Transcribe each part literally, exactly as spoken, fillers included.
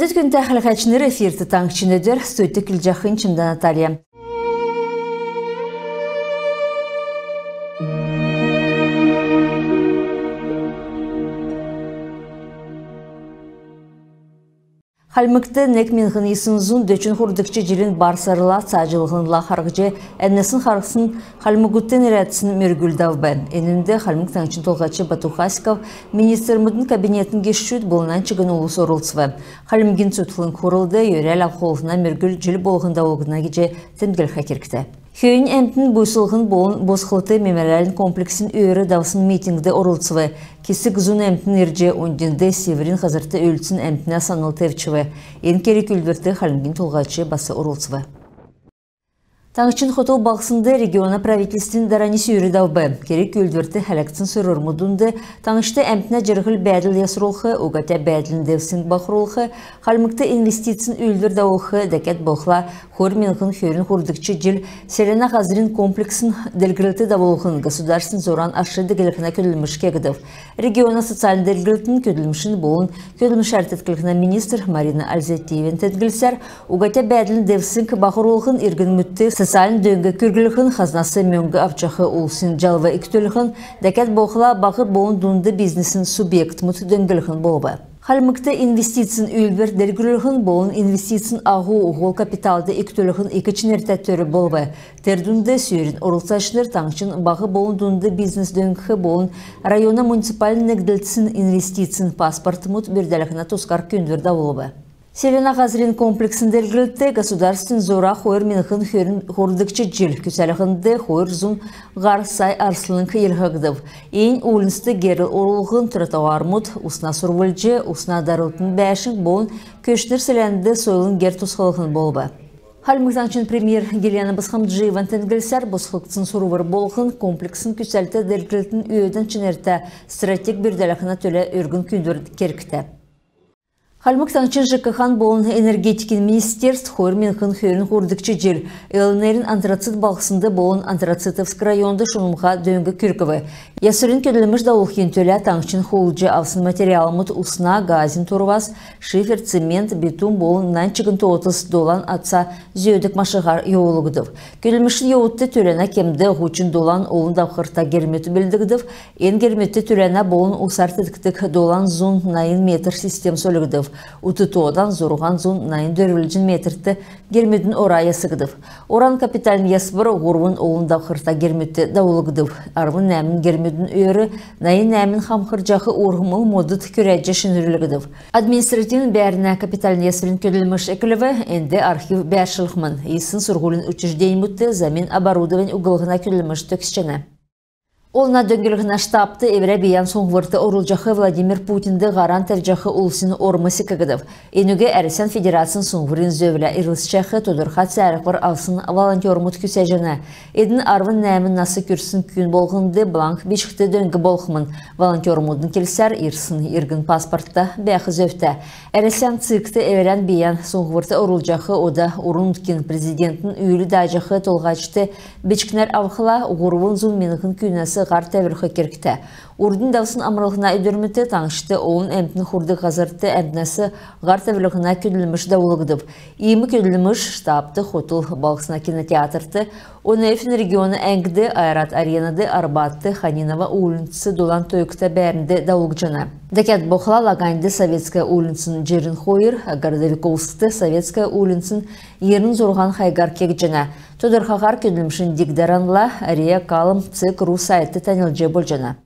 Күндтә хәләһәчнр, эфирт «Таңһчин өдр», студьд көдлҗәхнь Чимдә Наталья. Хальмгт нег миңһн йисн зун дөчн һурвдгч җилин бар сарла цааҗллһнла харһҗ, әмнәсн харһсн хальмгудт нерәдсн мөргүл давв. Энүнд Хальмг Таңһчин Толһач Бату Хасиков, министрмүдин кабинетин гешүд болн нань чигн улс орлцв. Хальмгин цутхлң хурлд йөрәл авхуллһна мөргүл җил болһн давулгдна гиҗ темдглх кергтә. Хөөннь әмтн буйслһн болн босхлт мемориальн комплексин өөр давсн митингд орлцв. Кесг зун әмтн ирҗ, оньдинд Сиврин һазрт үлдсн әмтнә санл тевчв. Эн керг-үүлдврт Хальмгин Толһач бас орлцв. Таңһчин хотл балһснд региона правительствин дарани сүүр давв. Керг-үүлдврт хәләгдсн сурврмуд дунд таңһчд әмтнә җирһл-бәәдл ясрулх, угатя бәәдлин девсң баһрулх, Хальмгт инвестицин үүлдвр давулх, дәкәд болхла хойр миңһн хөрн һурвдгч җил селәнә һазрин комплексн делгрлт давулһн государствин зуран аш диглһнә көдлмш кегдв. Региона социальн делгрлтин, көдлмшин болн көдлмшәр теткллһнә министр Марина Ользятиеван темдглсәр, угатя бәәдлин девсң баһрулһн иргнмүдт социальн дөң күрглһн, хазнас мөңг авчах улсин җалв икдүллһн, дәкәд болхла баһ болн дунд бизнесин субъектмүд дөңнлһн болв. Хальмгт инвестицин үүлдвр делгрүллһн болн инвестицин аһу һол капиталд икдүллһн ик чинртә төр болв. Тер дунд сүүрин орлцачнр таңһчин баһ болн дунд бизнес дөңнх болн района муниципальн негдлтсин инвестицин паспортмуд бүрдәлһнә тускар күүндвр давулв. Селәнә һазрин комплексн делгрлтд государствин зура хойр миңһн хөрн һурвдгч җил күцәлһнд хойр зун һар сай арслң йилһгдв. Эн уульнцд герл орулһн, тротуармуд, усна сурвлҗ, усна дарултын бәәшң болн Көтчнр селәнд сойлын гер тосхлһн болв. Хальмг Таңһчин премьер Гиляна Босхомджиеван темдглсәр, босхгдсн сурвр болһн комплексн күцәлтә делгрлтин өөдән чинртә стратег бүрдәлһнә төлә өргн күүндвр кергтә. Хальмг Таңһчин ЖКХ-н болн энергетикин министерств хойр миңһн хөрн һурвдгч җил ЛНР-ин Антрацит балһснд болн Антрацитовск районд шунмһа дөң күргв. Ясврин көдлмш давулхин төлә таңһчин хулдҗ авсн материалмуд усна, газин турвас, шифер, цемент, битум болн нань чигн тоотс долан аца зөөдг машиһар йовулгдв. Көдлмшин йовудт түләнә кемд һучн долан олн давхрта гермүд белдгдв. Эн гермүдт түләнә болн усар теткдг долан зун найн метр систем сольгдв. Ут тоодан зурһан зун найн дөрвлҗн метрт гермүдин ора ясгдв. Оран капитальн ясвр һурвн олн давхрта гермүдт давулгдв. Арвн нәәмн гермүдин өөр найн нәәмн хамхрҗах урһмл модд күрәҗ шинрүлгдв. Административн бәәрнә капитальн ясврин көдлмш эклв. Энд архив бәәршлхмн. Йисн сурһулин учрежденьмүдт замин оборудовань углһна көдлмш төгсҗәнә. Олна дөңнлһнә штабт эврә бийән суңһврт орулҗах Владимир Путинд һаран тәвҗәх улсин орм секгдв. Энүг Әрәсән Федерацин суңһврин зөвлә ирлцҗәх, тодрха цәәлһвр авсн волонтермуд күцәҗәнә. Эдн арвн нәәмн нас күрсн күн болһнд бланк бичхд дөң болхмн. Волонтермудын келсәр, ирсн иргн паспортта бәәх зөвтә. Әрәсән ЦИК-т эврән бийән суңһврт орулҗах, ода орн-нутгин президентин үүл дааҗах толһачд бичкнәр авхла, һурвн зун миңһн күүнәс һар тәвүлх кергтә. Урднь давсн амрлһна өдрмүдт таңһчд олн әмтн хурдг һазрт әмтнәс һар тәвүллһнә көдлмш давулгдв. Иим көдлмш штабт, хотл балһсна кинотеатрт, ОНФ-ин региона әңгд, Ойрат Аренад, Арбатт, Ханинова уульнцс долан тойгта бәәрнд давулгдҗана. Дәкәд болхла Лаганьд, Советская уульнцин җирн хойр, Городовиковскд, Советская уульнцин йирн зурһан хайгар кегдҗәнә. Тодрхаһар көдлмшин диг-даранла РИА Калм цег ру сайтд таньлдҗ болҗана.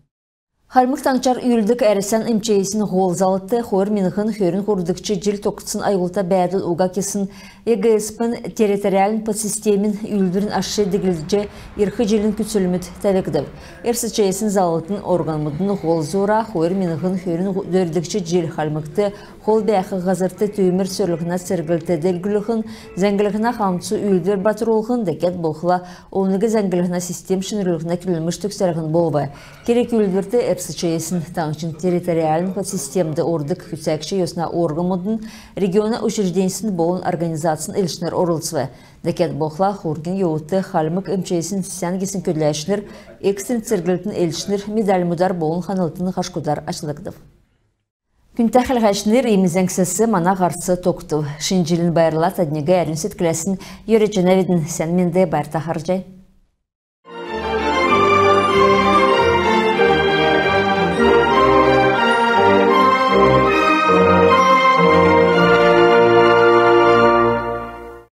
Хальмг Таңһчар үүлддг Әрәсән МЧС-ин һол заллт хойр миңһн хөрн һурвдгч җил тогтсн аюлта бәәдл уга кесн ЕГСП-н территориальн подсистемин үүлдврин аш диглҗ, ирх җилин күцлмүд тәвгдв. РСЧС-ин заллтын органмудын һол зура хойр миңһн хөрн дөрвдгч җил Хальмгт хол бәәх һазрт түүмр сөрлһнә церглт делгрүллһн, зәңглһнә хамцу үүлдвр батруллһн, дәкәд болхла олнг зәңглһнә систем шинрүллһнә көдлмш төгсәлһн болв. Керг-үүлдврт РСЧС-ин таңһчин территориальн подсистемд ордг күцәгч йосна органмудын, региона учрежденьсин болн организацин элчнр орлцв. Дәкәд болхла хургин йовудт Хальмг МЧС-ин сән гисн көдләчнр, экстренн церглтин элчнр медальмудар болн ханлтын хашкудар ачлгдв. Күндтә хәләһәчнр, иим зәңгсәс мана һарц тогтв. Шин җилин байрла тадниг әрүн седкләсн йөрәҗәнәвидн. Сән менд, байрта харһий.